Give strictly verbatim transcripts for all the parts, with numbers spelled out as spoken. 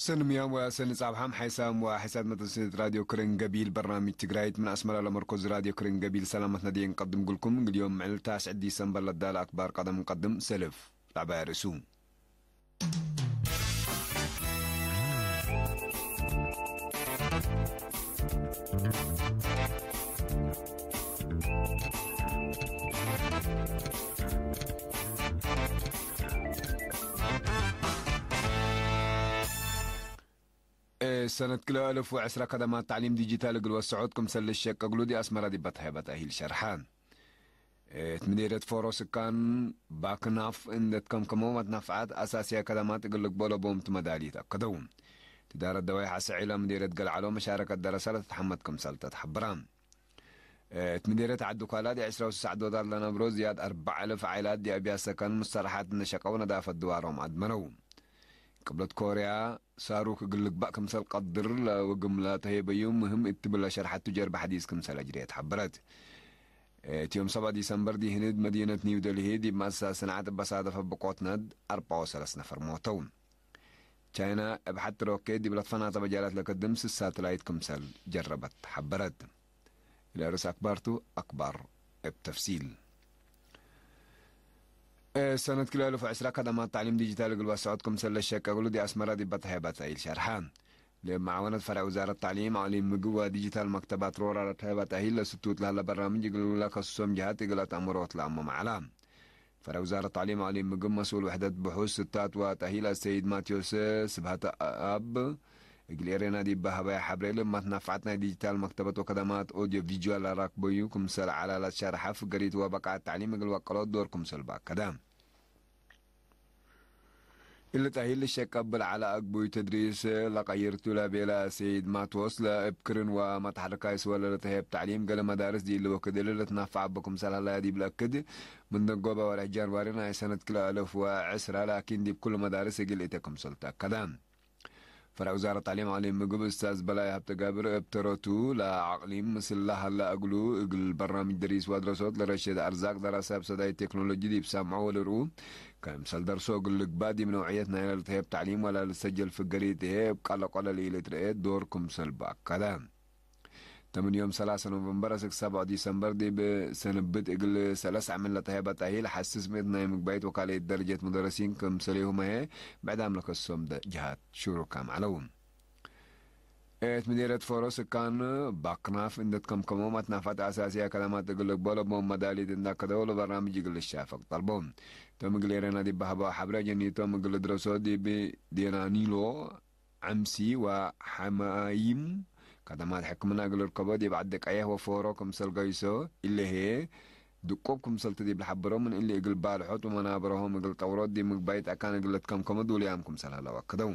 ሰኒ ምያም ወሰኒ ጻብሓም ሓይሳም ወሓይሳት መተንስት ራድዮ ክርን ገቢል በርናምጅ ትግራይት ምን አስመራ ለመርኮዝ ራድዮ ክርን ገቢል ሰላመት ነዴ እንቀድም ግልኩም። እግል ዮም ምዕል ታስዕ ዲሰምበር ለዳለ አክባር ቀደም እንቀድም። ሰልፍ ለዐባይ ርእሱ። እት ሰነት ክልኤ አልፍ ወዕስራ ከደማት ተዕሊም ዲጂታል እግል ወሰዖት ክምሰል ልሸቀግሉ ዲብ አስመራ ዲብ በትሀበ ተእሂል ሸርሐ። እት ምዴርየት ፎሮ ስካን ባክናፍ እንዴ ትከምከመው መትነፍዓት አሳስየ ከደማት እግል ልግበኦ ለቦም ቱ መዳሊት አከደው። ትዳረት ደዋይ ሐሰ ዒላ ምዴርየት ገልዐሎ መሻረከት ደረሰ ለትትሐመድ ክምሰል ተትሐብራ። እት ምዴርየት ዐዱ ካላ ዲብ ዕስራ ወስስ ዐዶታት ለነብሮ ዝያድ አርበዕ አልፍ ዓኢላት ዲብ አብያት ሰከን ሙስተረሓት እንዴ ሸቀው ነዳፈት ድዋሮም አድመነው። ቅብለት ኮርያ፣ ሳሩክ እግል ልግባእ ክምሰል ቀድር ለወግም ለተሄበዩ ምህም እት ትብል ለሸርሐቱ ጀርበ ሐዲስ ክምሰል አጅርየት ሐበረት። እት ዮም ሰብዓ ዲሰምበር ዲብ ህንድ መዲነት ኒው ደልሂ ዲብ መአሰሳት ሰንዓት እበ ሳደፈ ብቆት ነድ አርበዕ ወሰለስ ነፈር ሞተው። ቻይና እብ ሐቲ ሮኬት ዲብ ለትፈናተ መጃላት ለከድም ስስ ሳትላይት ክምሰል ጀረበት ሐበረት። ለርእስ አክባርቱ አክባር እብ ተፍሲል። እት ሰነት ክልኤ አልፍ ወዕስራ ከደማት ተዕሊም ዲጂታል እግል ወሰዖት ክምሰል ለሸቀግሉ ዲብ አስመራ ዲብ በትሀበ ተእሂል ሸርሐ። ለመዓወነት ፈርዕ ውዛረት ተዕሊም፣ ተዕሊም ምግብ ወዲጂታል መክተባት ሮራ ለትሀበ ተእሂል ለስቱት ለሀለ በራምጅ እግል ለከስሶም ጀሃት እግል አትአምሮት ለአመም ዐላ። ፈርዕ ውዛረት ተዕሊም፣ ተዕሊም ምግብ መስኡል ውሕደት ብሑስ ስታት ወተእሂል አሰይድ ማቴዎስ ስብሐተአብ፣ እግል ኤሬና ዲብ ሀበየ ሐብሬ፣ ለመትናፍዐት ናይ ዲጂታል መክተበት ወከደማት ኦድዮ ቪጅዋል ለራክበዩ ክምሰል ዐላ ለትሸርሐ፣ ፍገሪት ወበቃዐት ተዕሊም እግል ወቀሎት ዶር ክምሰል በአከደ። እሊ ተእሂል ልሸቀብል ዐለ አግቡይ ተድሪስ ለቀይርቱ ለቤለ ሰይድ ማትዎስ፣ ለእብ ክርን ወመትሐረካይ ስወር ለልትሀየብ ተዕሊም፣ ገሌ መዳርስ ዲብ እሊ ወክድ እሊ ልትናፈዕ እቡ ክምሰል ሀለየ ዲብ ለአክድ፣ ምን ደንጎበ ወርሕ ጃንዋሪ ናይ ሰነት ክልኤ አልፍ ወዕስራ፣ ላኪን ዲብ ኩሉ መዳርስ እግል ኢተ ክምሰል ተአከደ። ፈርዕ ውዛረት ተዕሊም ተዕሊም ምግብ እስታዝ በላይ ሀብተጋብር እብ ተረቱ፣ ለአቅሊም ምስል ለሀለ እግሉ እግል በርናምጅ ደሪስ ወድረሶት ለረሸድ አርዛቅ ደረሰ እብ ሰዳይት ቴክኖሎጂ ዲብ ሰምዖ ወልርኡ፣ ከምሰል ደርሶ እግል ልግባእ ዲብ ነውዕየት ናይለ ልትሀየብ ተዕሊም ወለ ልትሰጀል ፍገሪት ህዬ እብ ቀለቆለ ለኢልትርኤ ዶር ክምሰል በአከደ። ተምን ዮም ሰላሰ ኖቨምበር አስክ ሰብዖ ዲሰምበር ዲብ ሰንብት እግል ሰለስ ዓመት ለተሀየበ ተእሂል ሐስስ ምእት ናይ ምግባይት ወካልየት ደረጀት ሙደረሲን ክምሰሌሁመ ህዬ ብዕዳም ለከሶም ደ-፣ ጀሃት ሽሩካም ዐለው። እት ምዴርየት ፎሮ ስካን ባክናፍ እንዴ ትከምከመው መትናፈት አሳስየ ከደማት እግል ልግበኦ ለቦም መዳሊት እንዴ አከደው ለበርናምጅ እግል ልሻፈቅ ጠልቦ። ቶም እግል ኤሬና ዲብ ሀበው ሐብሬ ጀኒቶም እግል ልድረሶ ዲብ ዴናኒሎ ዐምሲ ወሐማይም ከደማት ሕክምና እግል ልርከቦ ዲብ ዐዲ ቀየሕ ወፎሮ ክምሰል ገይሶ እለ ህዬ ድቁብ ክምሰልቲ ዲብ ለሐብሮ ምን እሊ እግል ባልሖት ወመናብረሆም እግል ጠውሮት ዲብ ምግባይት አካን እግል ልትከምከሞ ዱልያም ክምሰል ሀለው አከደው።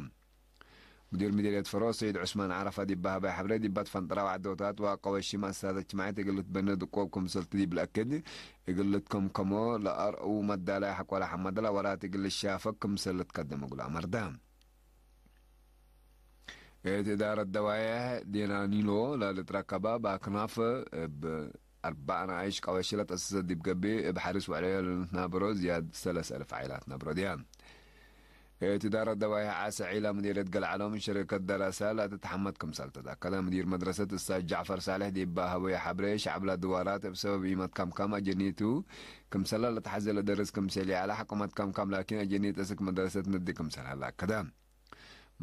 ሙዲር ምዲርየት ፈሮ ሰይድ ዑስማን ዓረፋ ዲብ በሀበ ሐብሬ፣ ዲብ ባት ፈንጠራ ወዐዶታት ወአቀወሺ መአሰሳት እጅትማዕየት እግል ልትበነ ድቆብ ክምሰልቲ ዲብ ለአክድ፣ እግል ልትከምከሞ ለአርአው መዳላይ ሐቆለ ሐመድለ ወራት እግል ልሻፈግ ክምሰል ልትከደም እግሉ አመርደ። እት እዳረት ደዋዬሕ ዴናኒሎ ለልትረከበ ባክናፍ እብ አርበዕ ነኣይሽ ቀወሽለት አሰሰ ዲብ ገብእ፣ እብ ሐርስ ወዕለዮ ለልትናበሮ ዝያድ ሰለስ አልፍ ዓኢላት ነብሮ ዲያ። እት እዳረት ደዋይሕ ዓሰ ዒላ ምዲርየት ገልዐሎም ሸሪከት ደረሰ ለትትሐመድ ክምሰል ተትአከደ። ምዲር መድረሰት እስታዝ ጃዕፈር ሳልሕ ዲብ በሀበዮ ሐብሬ፣ ሸዕብ ለድዋራት እብ ሰበብ ኢመትከምካም አጀኒቱ ክምሰለ ለተሐዜ ለደርስ ክምሰል ይዐለ፣ ሐቆ መትከምካም ላኪን አጀኒት እስክ መድረሰት ንዲ ክምሰል ሀለ አከደ።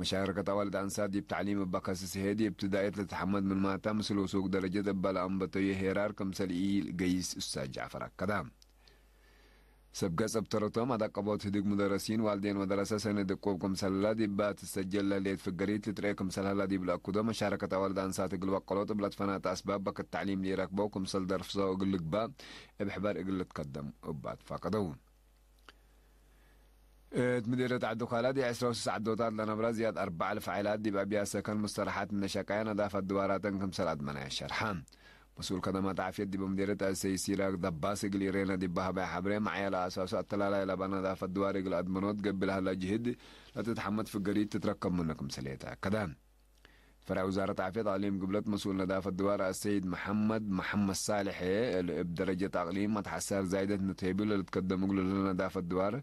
መሻረከት አዋልድ አንሳት ዲብ ተዕሊም እበ ከስስ ህዬ፣ ዲብ እብትዳእየት ለትሐመድ ምንማተ፣ ምስል ውሱግ ደረጀት እበ ለአንበተዩ ሄራር ክምሰል ኢገይስ ኡስታዝ ጃዕፈር አከደ። ሰብ ገጽ እብ ተረቶም አዳቀቦት ህድግ ሙደረሲን ዋልዴን መደረሰ ሰኔ ድቁብ ክምሰል ህላ ዲበ ትሰጀል ለህሌት ፍገሪት ልትርኤ ክምሰል ህላ ዲብ ለአክዶ፣ መሻረከት አዋልድ አንሳት እግል በቀሎት እብ ለትፈናተ አስባብ በክት ተዕሊም ሊረክበው ክምሰል ደርፍሰው እግል ልግባእ እብ ሕበር እግል ልትከደም እባ ትፋቀደው። እት ምዲርየት ዐዱ ካላ ዲብ ዕስራ ወስስ ዐዶታት ለነብራ ዝያድ አርበዕ አልፍ ዓኢላት ዲብ አብያት ሰከን፣ ሙስተረሓት እንዴ ሸቀየ፣ ነዳፈት ድዋራተን ክምሰል አድመናየ ሸርሐ። መስኡል ከደማት ዓፍየት ዲብ ምዲርየት አሰይ ሲራክ ደባስ እግል ኢሬና ዲብ በሀበ ሐብሬ፣ መዕያ ለአሳሱ አተላላይ ለበ ነዳፈት ድዋር እግል አድመኖት ገብእ ለሀላ ጅህድ ለትትሐመድ ፍገሪት ትትረከብ ምኑ ክምሰል ተአከደ። ፈርዕ ውዛረት ዓፍየት አቅሊም ግብለት መስኡል ነዳፈት ድዋር አሰይድ መሐመድ መሐመድ ሳልሕ፣ እብ ደረጀት አቅሊም አትሐሳር ዛይደት ንቴብል ለልትከደም እግሉ ለነዳፈት ድዋር፣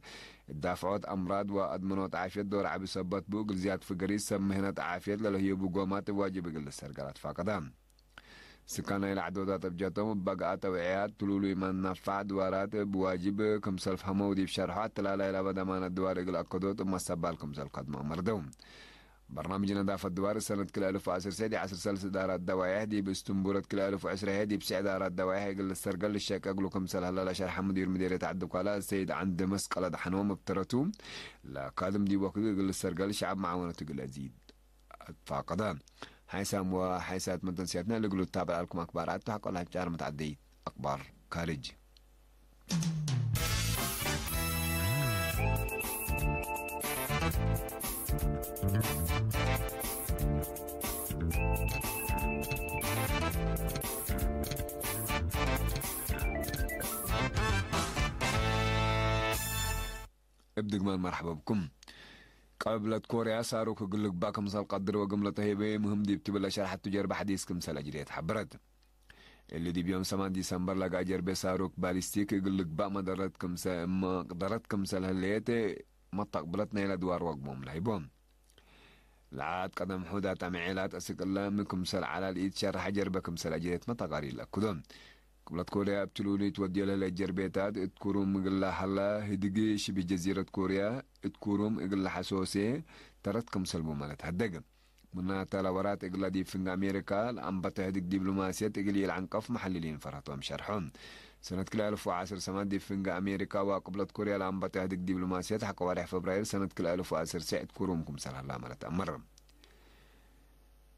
እዳፍዖት አምራድ ወአድመኖት ዓፍየት ዶር ዐቢ ሰበት ቡ፣ እግል ዝያድ ፍገሪት ሰብ ምህነት ዓፍየት ለለህዩ ብጎማት እብ ዋጅብ እግል ልሰርገል አትፋቀደ። ስካን ናይለ ዐዶታት እብ ጀቶም፣ እብ በግአት ተውዕያት፣ ትሉሉይ መናፋዕ ድዋራት እብ ዋጅብ ክምሰል ፈሀመው ዲብ ሸርሖ፣ አተላላይ ለበ ደማነት ድዋር እግል አከዶት እብ መሰባል ክምሰል ከድሞ አመርደው። በርናምጅ ነዳፈት ድዋር ሰነት ክልኤ አልፍ ወዐስር ሴዕ ዐስር ሰልስ እዳራት ደዋይሕ ዲብ እስትንቡረት ክልኤ አልፍ ወዕስር ሄ ዲብ ስዕ እዳራት ደዋይሕ እግል ልሰርገል ልሸቀ እግሉ ክምሰል ሀለ ለሸርሐ ሙዲር ምዴርየት ዐዲ ኳላ ሰይድ ዐንድ መስቀለ ደሐኖም እብ ተረቱ፣ ለካድም ዲብ ወክድ እግል ልሰርገል ሸዐብ መዓወነቱ እግል አዚድ አትፋቀደ። ሓይሳም ወሓይሳት መተንስያትና ለእግሉ ትታበዕ አልኩም አክባር አቱ ሐቆ ለአፍጫር መትዓደይት አክባር ካርጅ። እብ ድግማን መርሐበ ብኩም። ቅብለት ኮርያ ሳሩክ እግል ልግባእ ክምሰል ቀድር ወግምለተ ሄበ ምህም ዲብ ትብል ለሸርሐቱ ጀርበ ሐዲስ ክምሰል አጅርየት ሐበረት። እሊ ዲብ ዮም ሰማን ዲሰምበር ለገአ ጀርቤ ሳሩክ ባሊስቲክ እግል ልግባእ መደረት ክምሰ-፣ መቅደረት ክምሰል ህሌት መተቅብለት ናይለ ድዋር ወግሞም ለህይቦ። ለዓድ ቀደም ሑዳት አምዔላት አስክ እለ ሚ ክምሰል ዐላ ለኢትሸረሐ ጀርበ ክምሰል አጅሬት መተቃሪር ለአክዶ። ቅብለት ኮርያ እብ ትሉሉይ ትወድዮ ለህሌት ጀርቤታት እት ኩሩም እግል ለሀላ ህድግ ሽብህ ጀዚረት ኮርያ እት ኩሩም እግል ለሐሶሴ ተረት ክምሰል ቡ ማለት ሀደግ። ምናተ ለወራት እግለ ዲብ ፍንግ አሜሪካ ለአንበተ ህድግ ዲብሎማስየት እግል ኢልዐንቀፍ መሐልሊን ፈርሀቶም ሸርሖ። ሰነት ክልኤ አልፍ ወዐስር ሰማን ዲብ ፍንግ አሜሪካ ወቅብለት ኮርያ ለአንበተ ህድግ ዲብሎማስየት ሐቆ ዋርሕ ፈብራይር ሰነት ክልኤ አልፍ ወዐስር ሴዕ እት ኩሩም ክምሰል ሀላ መረት አመር።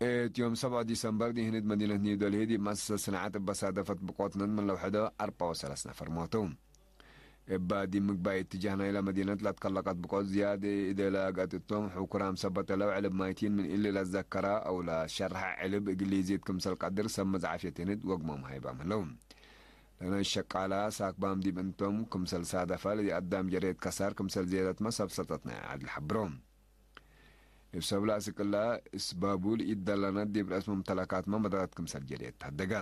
እት ዮም ሰብዖ ዲሰምበር ዲህንድ መዲነት ኒው ደልሂ ዲብ መአሰሰት ስናዐት እበ ሳደፈት ብቆትነት ምን ለውሐዶ አርበዕ ወሰለስ ነፈር ሞተው። እበ ዲብ ምግባይ እትጃህ ናይለ መዲነት ለትከለቀት ብቆት ዝያድ እዴ ለአገአት እቶም፣ ሕኩራም ሰበት ለውዕል እብ ማይቲን ምን እሊ ለዘከረ አው ለሸርሐ ዕልብ እግል ኢዚድ ክምሰል ቀድር ሰብ መዝዓፍየት ህንድ ወግሞም ሃይባም ህለው። ለነሽ ሸቃላ ሳክባም ዲብ እንቶም ክምሰል ሳደፈ ለአዳም ጀሬት ከሳር ክምሰል ዜደትመ ሰብ ሰልጠት ናይ ዐድ ለሐብሮ። እብ ሰብለ አስቅላ እስባቡ ለኢደለነት ዲብ ረአስ መምተለካትመ መደረት ክምሰል ጀሌት ተሀደገ።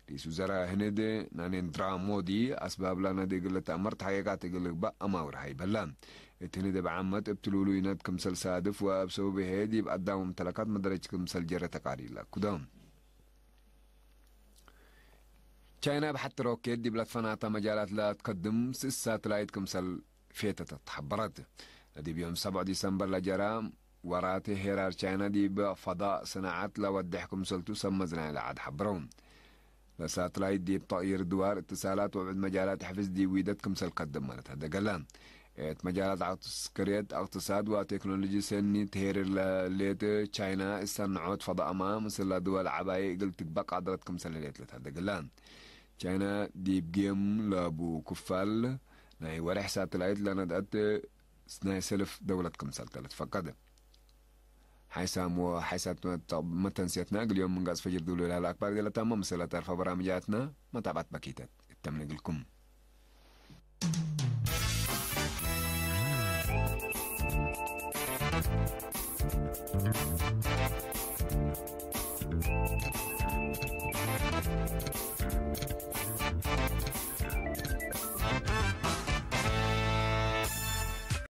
ርኢስ ውዘራእ ህንድ ናሬንድራ ሞዲ፣ አስባብ ለነድ እግል ልትአመር ተሐቂቃት እግል ልግባእ አማውር ሀይበ ለ። እት ህንድ እብ ዓመት እብ ትሉሉይነት ክምሰል ሳድፍ ወእብ ሰበብሄ ዲብ አዳም መምተለካት መደረት ክምሰል ጀረ ተቃሪር ለአክዶ። ቻይና እብ ሐቲ ሮኬት ዲብ ለትፈናተ መጃላት ለትከድም ስስ ሳትላይት ክምሰል ፌተተ ተሐበረት። ለዲብ ዮም ሰብዕ ዲሰምበር ለጀራ ወራት ሄራር ቻይና ዲብ ፈዳእ ሰናዓት ለወዴሕ ክምሰልቱ ሰብ መዝናይ ለዐድ ሐብረው። ለሳትላይት ዲብ ተቅይር ድዋር፣ እትሳላት ወብዕድ መጃላት ሕፍዝ ዲብ ዊደት ክምሰል ከድም ማለት ሀደገለ። እት መጃላት ዐስከርየት፣ እቅትሳድ ወቴክኖሎጂ ሰኒ ትሄርር ለህሌት ቻይና፣ እሰንዖት ፈዳእመ ምስል ለድወል ዐባይ እግል ትግበእ ቃድረት ክምሰል ህሌት ለትሀደገለ። ቻይና ዲብ ጌም ለቡ ክፋል ናይ ወሬሕ ሳትላይት ለነድአት ናይ ሰልፍ ደውለት ክምሰልተ ለትፈቀድ። ሓይሳም ወሓይሳት መተንስየትና እግል ዮም ምን ገጽ ፈጅር ዱሉ ለህለ አክባር እግል ለታመ ምስለ ተርፈ በራምጃትና መታብዐት በኪተት እተምነ እግልኩም።